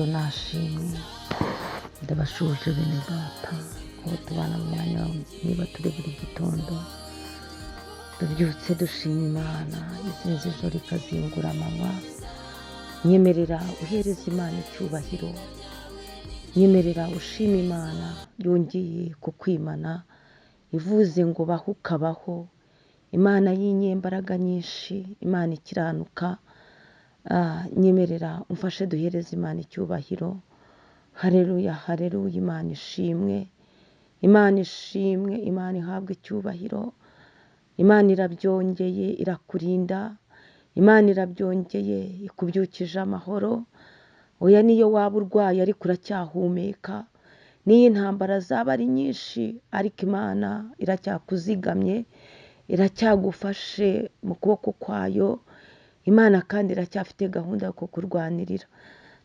Kristo nashimwe. Ndabashuhuje bene data, aho tubana mu mwanya niba turi buri gitondo tubyutse dushima Imana izinze ijoro ikazingura amanywa. Nyemerera uhereza Imana icyubahiro, nyemerera ushima Imana yongeye kukwimana, ivuze ngo baho ukabaho. Imana y'inyembaraga nyinshi, Imana ikiranuka. Nyemerera umfashe duhereze Imana icyubahiro. Hareruya, hareruya, Imana ishimwe, Imana ishimwe, Imana ihabwe icyubahiro. Imana irabyongeye irakurinda, Imana irabyongeye ikubyukije amahoro. Oya, niyo waba urwaye ariko uracyahumeka, n'iyo intambara zaba ari nyinshi ariko Imana iracyakuzigamye, iracyagufashe mu kuboko kwayo. Imana kandi iracyafite gahunda yo kukurwanirira.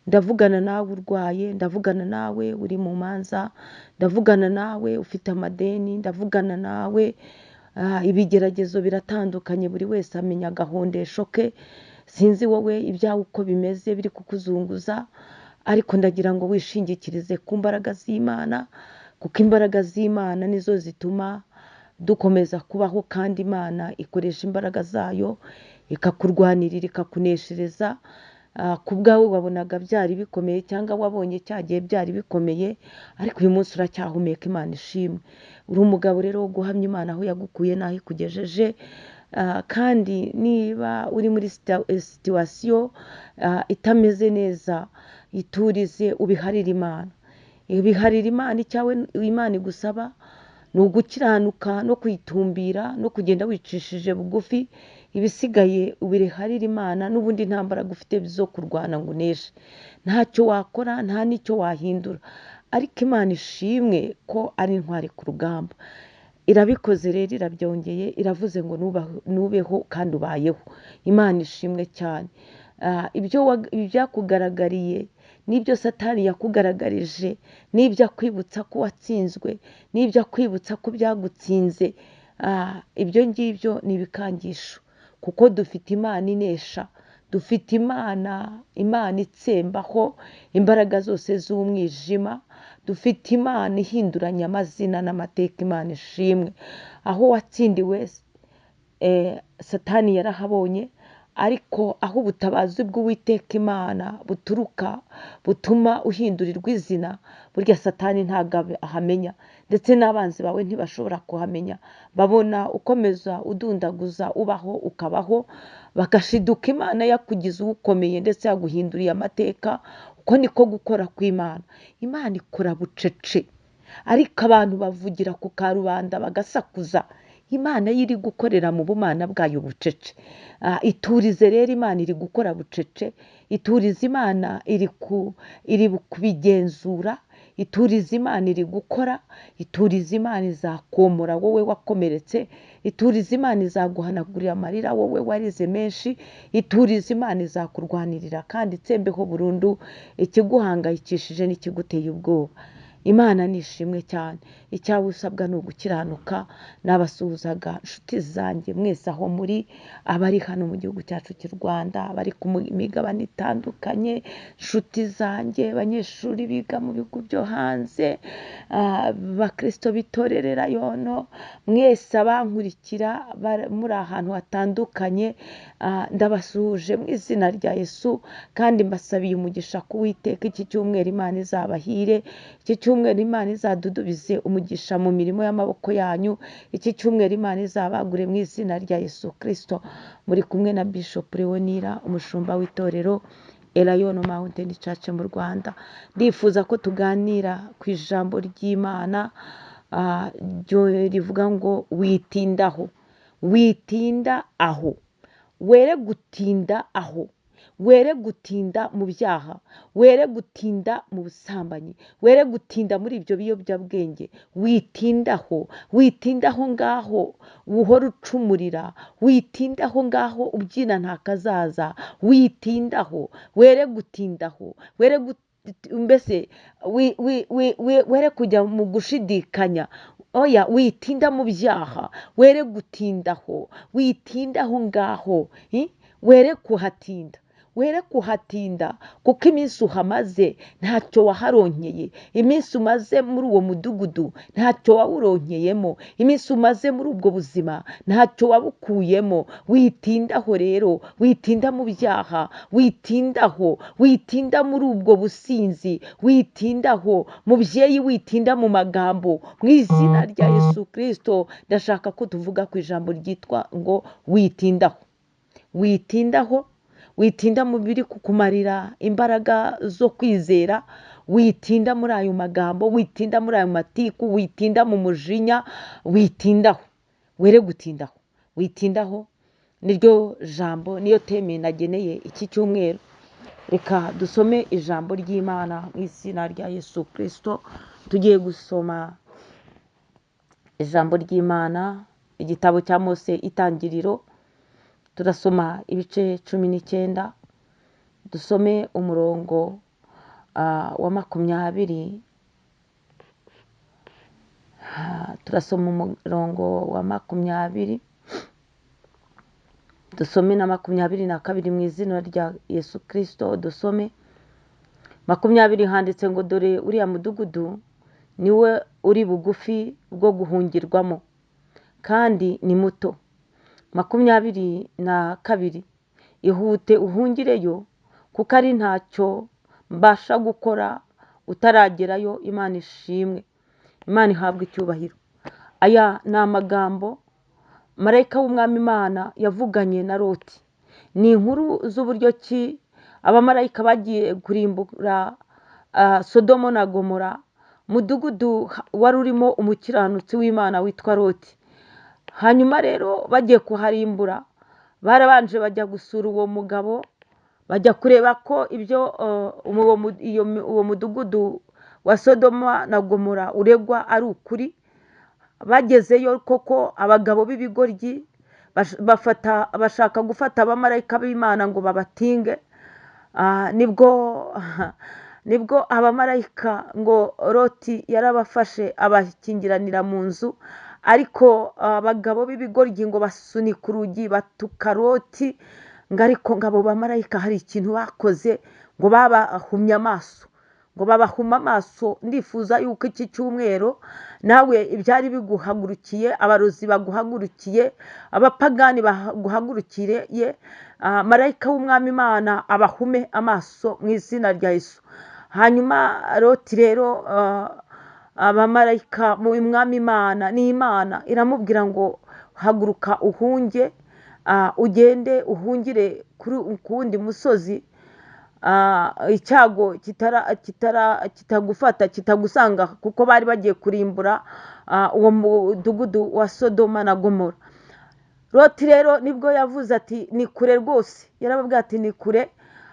Ndavugana nawe urwaye, ndavugana nawe uri mu manza, ndavugana nawe ufite amadeni, ndavugana nawe ibigeragezo biratandukanye, buri wese amenya agahondesho ke. Sinzi wowe ibyawe uko bimeze biri kukuzunguza, ariko ndagira ngo wishingikirize ku mbaraga z'Imana, kuko imbaraga z'Imana nizo zituma dukomeza kubaho, kandi Imana ikoresha imbaraga zayo ikakurwanirira, ikakuneshereza. Ku bwawe wabonaga byari bikomeye, cyangwa wabonye cya gihe byari bikomeye, ariko uyu munsi uracyahumeka. Imana ishimwe. Uri umugabo rero wo guhamya Imana aho yagukuye n'aho ikugejeje. Kandi niba uri muri situwasiyo itameze neza, iturize ubiharire Imana, ibiharire Imana. Icyawe Imana igusaba ni ugukiranuka no kuyitumbira no kugenda wicishije bugufi, ibisigaye ubiharire Imana. N'ubundi nta mbaraga ufite zo kurwana ngo uneshe, ntacyo wakora, nta n'icyo wahindura, ariko Imana ishimwe ko ari intwari ku rugamba. Irabikoze rero, irabyongeye, iravuze ngo nubeho kandi ubayeho. Imana ishimwe cyane. Ibyo byakugaragariye n'ibyo Satani yakugaragarije, n'ibyo akwibutsa ko watsinzwe, n'ibyo akwibutsa ko byagutsinze, ibyo ngibyo ni ibikangisho, kuko dufite Imana inesha, dufite Imana itsembaho imbaraga zose z'umwijima, dufite Imana ihinduranya amazina n'amateka. Imana ishimwe. Aho watsindiwe, Satani yarahabonye, ariko aho ubutabazi bw'Uwiteka Imana buturuka butuma uhindurirwa izina, burya Satani ntabwo ahamenya, ndetse n'abanzi bawe ntibashobora kuhamenya. Babona ukomeza udundaguza, ubaho ukabaho, bagashiduka Imana yakugize ukomeye, ndetse yaguhinduriye amateka. Uko niko gukora kw'Imana. Imana ikora bucece, ariko abantu bavugira ku karubanda bagasakuza. Imana yo iri gukorera mu bumana bwayo bucece. Iturize rero, Imana iri gukora bucece. Iturize, Imana iri kubigenzura. Iturize, Imana iri gukora. Iturize, Imana izakomora wowe wakomeretse. Iturize, Imana izaguhanagurira amarira wowe warize menshi. Iturize, Imana izakurwanirira kandi itsembeho burundu ikiguhangayikishije n'ikiguteye ubwoba. Imana ni ishimwe cyane. Icyawe usabwa ni ugukiranuka. Nabasuhuzaga inshuti zanjye mwese aho muri, abari hano mu gihugu cyacu cy'u Rwanda, abari ku migabane itandukanye, inshuti zanjye, abanyeshuri biga mu bihugu byo hanze, abakirisito b'itorero Elayono, mwese abankurikira muri ahantu hatandukanye, ndabasuhuje mu izina rya Yesu, kandi mbasabiye umugisha ku Uwiteka. Iki cyumweru Imana izabahire, iki cyumweru Imana izadudubize umugisha mu mirimo y'amaboko yanyu, iki cyumweru Imana izabagure mu izina rya Yesu Kirisito. Muri kumwe na Bishop Leonira, umushumba w'itorero Elayono Mountain Church mu Rwanda. Ndifuza ko tuganira ku ijambo ry'Imana rivuga ngo witindaho, witinda aho, were gutinda aho, were gutinda mu byaha, were gutinda mu busambanyi, were gutinda muri ibyo biyobyabwenge. Witindaho, witinda aho ngaho uhora ucumurira, witinda aho ngaho ubyina ntakazaza, witindaho, were gutindaho, were mbese were kujya mu gushidikanya. Oya, witinda mu byaha, were gutindaho, witinda aho ngaho, were kuhatinda. Were kuhatinda, kuko iminsi uhamaze ntacyo waharonkeye. Iminsi umaze muri uwo mudugudu ntacyo wawuronkeyemo. Iminsi umaze muri ubwo buzima ntacyo wabukuyemo. Witindaho rero, witinda mu byaha, witindaho, witinda muri ubwo businzi, witindaho mubyeyi, witinda mu magambo. Mu izina rya Yesu Kristo, ndashaka ko tuvuga ku ijambo ryitwa ngo witindaho. Witindaho, witinda mu biri kukumarira imbaraga zo kwizera, witinda muri ayo magambo, witinda muri ayo matiku, witinda mu mujinya, witindaho. Were gutindaho, witindaho. Niryo jambo, niyo teme nageneye iki cyumweru. Reka dusome ijambo ry'Imana mu izina rya Yesu Kristo. Tugiye gusoma ijambo ry'Imana, igitabo cya Mose, Itangiriro. Turasoma ibice 19, dusome umurongo wa 20. Turasoma umurongo wa 20, dusome na 22 mu izina rya Yesu Kristo. Dusome 20, handitse ngo: dore uriya mudugudu niwe uri bugufi bwo guhungirwamo, kandi ni muto. 22, ihute uhungireyo, kuko ari ntacyo mbasha gukora utaragerayo. Imana ishimwe, Imana ihabwe icyubahiro. Aya ni amagambo marayika w'Umwami Imana yavuganye na Loti. Ni inkuru z'uburyo ki abamarayika bagiye kurimbura Sodomo na Gomora, mudugudu wari urimo umukiranutsi w'Imana witwa Loti. Hanyuma rero bagiye kuharimbura, barabanje bajya gusura uwo mugabo, bajya kureba ko ibyo uwo mudugudu wa Sodoma na Gomora uregwa ari ukuri. Bagezeyo koko, abagabo b'ibigoryi bashaka gufata abamarayika b'Imana ngo babatinge. Nibwo abamarayika ngo Loti yarabafashe abakingiranira mu nzu, ariko abagabo b'ibigoryi ngo basunika urugi, batuka Loti ngo ariko ngo abo bamarayika hari ikintu bakoze, ngo babahumye amaso, ngo babahuma amaso. Ndifuza yuko iki cyumweru nawe ibyari biguhagurukiye, abarozi baguhagurukiye, abapagani baguhagurukiye, marayika w'Umwami Imana abahume amaso mu izina rya Yesu. Hanyuma Loti rero, abamarayika mu Mwami Imana ni Imana iramubwira ngo haguruka uhunge, ugende uhungire ku wundi musozi, icyago kitagufata, kitagusanga, kuko bari bagiye kurimbura uwo mudugudu wa Sodoma na Gomora. Loti rero nibwo yavuze ati ni kure rwose, yarababwiye ati ni kure,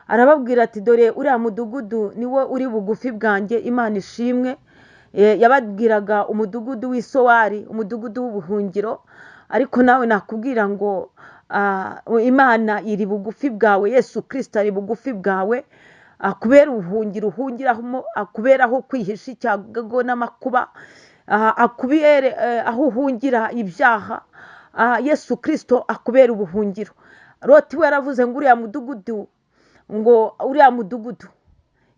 arababwira ati dore uriya mudugudu niwo uri bugufi bwanjye. Imana ishimwe. Yababwiraga umudugudu w'Isowari, umudugudu w'ubuhungiro, ariko nawe nakubwira ngo Imana iri bugufi bwawe, Yesu Kristo ari bugufi bwawe, akubera ubuhungiro uhungiramo, akubera aho kwihisha icyago n'amakuba, akubere aho uhungira ibyaha. Yesu Kristo akubera ubuhungiro. Loti we yaravuze ngo uriya mudugudu, ngo uriya mudugudu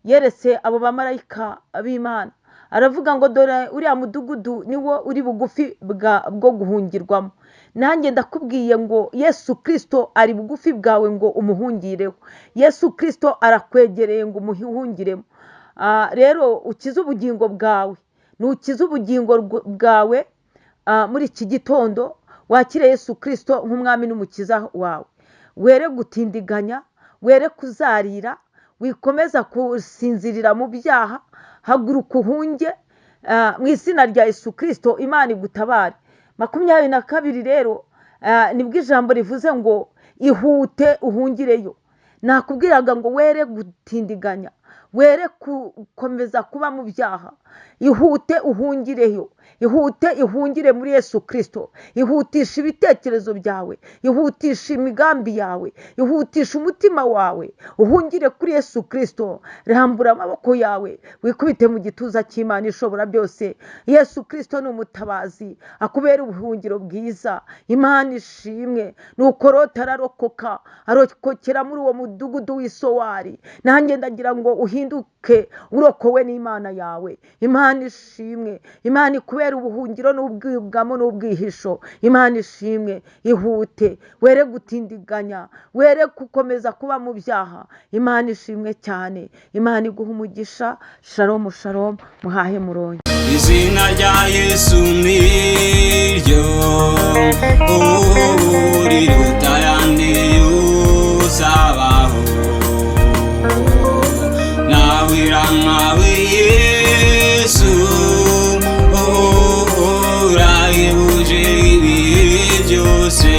yeretse abo bamarayika b'Imana, aravuga ngo dore uriya mudugudu niwo uri bugufi bwo guhungirwamo. Nanjye ndakubwiye ngo Yesu Kristo ari bugufi bwawe ngo umuhungireho. Yesu Kristo arakwegereye ngo umuhungiremo. Rero ukize ubugingo bwawe, nukize ubugingo bwawe muri iki gitondo, wakire Yesu Kristo nk'Umwami n'Umukiza wawe. Were gutindiganya, were kuzarira, wikomeza gusinzirira mu byaha, haguruka uhunge, mu izina rya Yesu Kristo, Imana igutabare. 22 rero, nibwo ijambo rivuze ngo ihute uhungireyo. Nakubwiraga ngo were gutindiganya, were gukomeza kuba mu byaha. Ihute uhungireyo, ihute ihungire muri Yesu Kristo, ihutisha ibitekerezo byawe, ihutisha imigambi yawe, ihutisha umutima wawe, uhungire kuri Yesu Kristo. Rambura amaboko yawe, wikubite mu gituza cy'Imana ishobora byose. Yesu Kristo ni umutabazi, akubera ubuhungiro bwiza. Imana ishimwe. Nuko Loti ararokoka, arokokera muri uwo mudugudu w'Isowari. Nanjye ndagira ngo uhinduke urokowe n'Imana yawe. Imana ishimwe. Imana ikubera ubuhungiro n'ubwugamo n'ubwihisho. Imana ishimwe. Ihute, were gutindiganya, were gukomeza kuba mu byaha. Imana ishimwe cyane. Imana iguha umugisha. Shalom, shalom. Muhahe muronke. Izina rya Yesu niryo ubu riruta ayandi yose abaho. Nawe nkawe Yesu urahebuje ibihe byose.